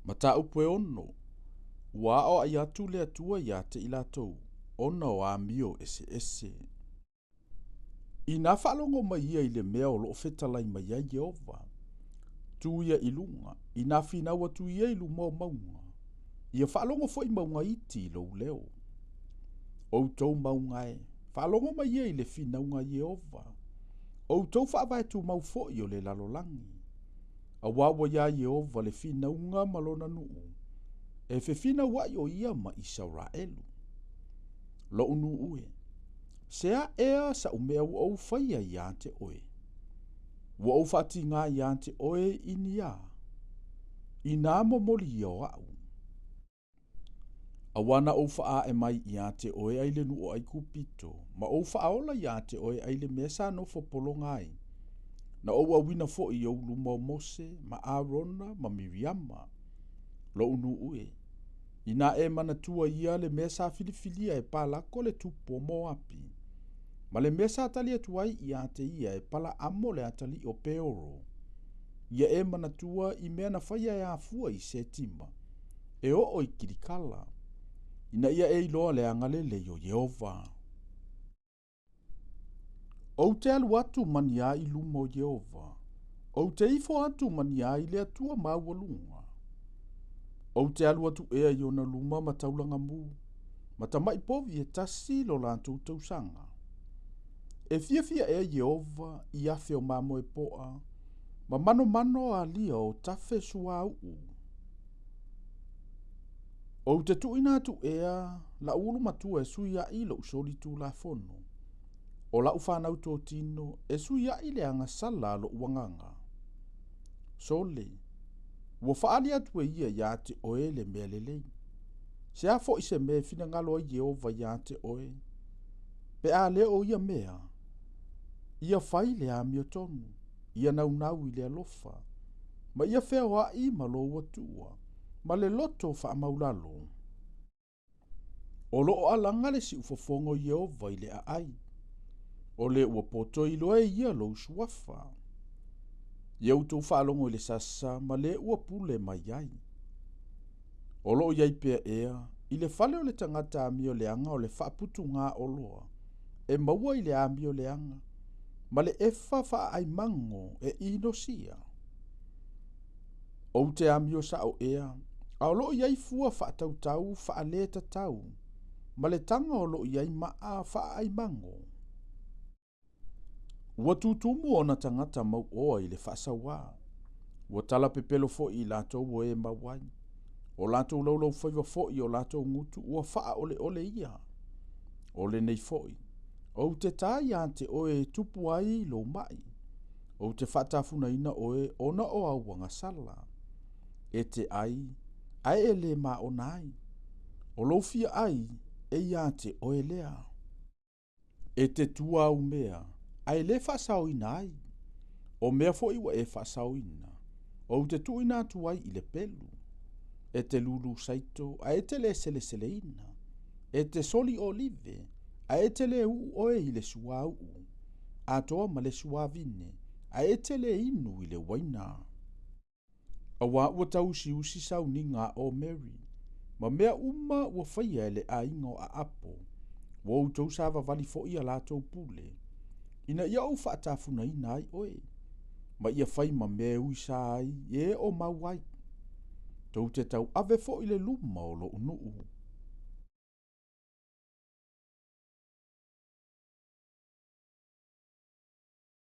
Mataupu e 6, Ua aoaʻi atu le Atua iā te i latou, ona o amio eseese. Inā faalogo mai ia i le mea o loo fetalai mai ai Ieova, tu ia i luga, inā finau atu ia i luma o mauga, ia faalogo foi mauga iti i lou leo. Outou mauga e, faalogo mai ia i le finauga a Ieova, outou faavae tumau foi o le lalolagi. Auā ua iā Ieova le finauga ma lona nuu, e fefinauaʻi ʻo ia ma ʻIsaraʻelu. Loʻu nuu e, se a ea saʻu mea ua ou faia iā te ʻoe? Ua ou faatigā iā te ʻoe i ni a? Inā momoli ia o aʻu. Auā na ou faaae mai iā te ʻoe ai le nuu o ʻAikupito, ma ou faaola iā te ʻoe ai le mea sa nofo pologa ai. Na ou auina foi i ou luma o Mose, ma Arona, ma Miriama. Loʻu nuu e, inā e manatua ia le mea sa filifilia e Palako le tupu o Moapi, ma le mea sa tali atu ai iā te ia e Palaamo le atalii o Peoro, ia e manatua i mea na faia e afua i Setima, e oo i Kilikala, ina ia e iloa le agalelei o Ieova. Ou te alu atu ma ni a i luma o Ieova, ou te ifo atu ma ni a i le Atua maualuga. Ou te alu atu ea i ona luma ma taulaga mū, ma tamaʻi povi e tasi lo latou tausaga. E fiafia ea Ieova i afe o mamoe poa, ma manomano alia o tafe suauu. Ou te tuuina atu ea laʻu ulu matua e suiaʻi loʻu soli tulafono, o laʻu fanau totino e suiaʻi le agasala a loʻu agaga. Sole, ua faaali atu e ia iā te ʻoe le mea lelei. Se a foʻi se mea e finagalo ai Ieova iā te ʻoe, pe a le o ia mea, ia fai le amiotonu, ia naunau i le alofa, ma ia feoaʻi ma lou Atua, ma le loto faamaulalo. O loo alaga le siufofoga o Ieova i le aʻai, o le ua potoi loa e ia lou suafa. Ia outou faalogo i le sasa ma le ua pule mai ai. O loo iai pea ea, i le fale o le tagata amio leaga o le faaputugā oloa, e maua i le amio leaga, ma le efa faaaimago e inosia. Ou te amio saʻo ea, a o loo iai fua faatautau faaletatau, ma le taga o loo iai maa faaaimago. Ua tutumu ona tagata mauoa i le faasauā. Ua tala pepelo foi i latou o e mau ai. O latou laulaufaiva foi o latou gutu ua faaʻoleʻole ia. O lenei foi, ou te tā iā te ʻoe e tupu ai lou maʻi. Ou te faatafunaina ʻoe ona o au agasala. E te ʻai, ae e lē māʻona ai. O lou fia ʻai, e iā te ʻoe lea. E te tua au mea, a e lē faasaoina ai. O mea foʻi ua e faasaoina, ou te tuuina atu ai i le pelu. E te lūlū saito, a e te lē seleseleina. E te soli olive, a e te lē uʻu ʻoe i le suāuʻu, atoa ma le suāvine, a e te lē inu i le uaina. Auā ua tauusiusi sauniga a ʻo Mary, ma mea uma ua faia e le ʻaiga o ʻAʻapo, ua outou sāwawali foʻi a latou pule, ina ia ou faatafunaina ai ʻoe, ma ia fai ma mea e uisā ai e o mau ai. Tou te tauave foʻi le luma o loʻu nuu.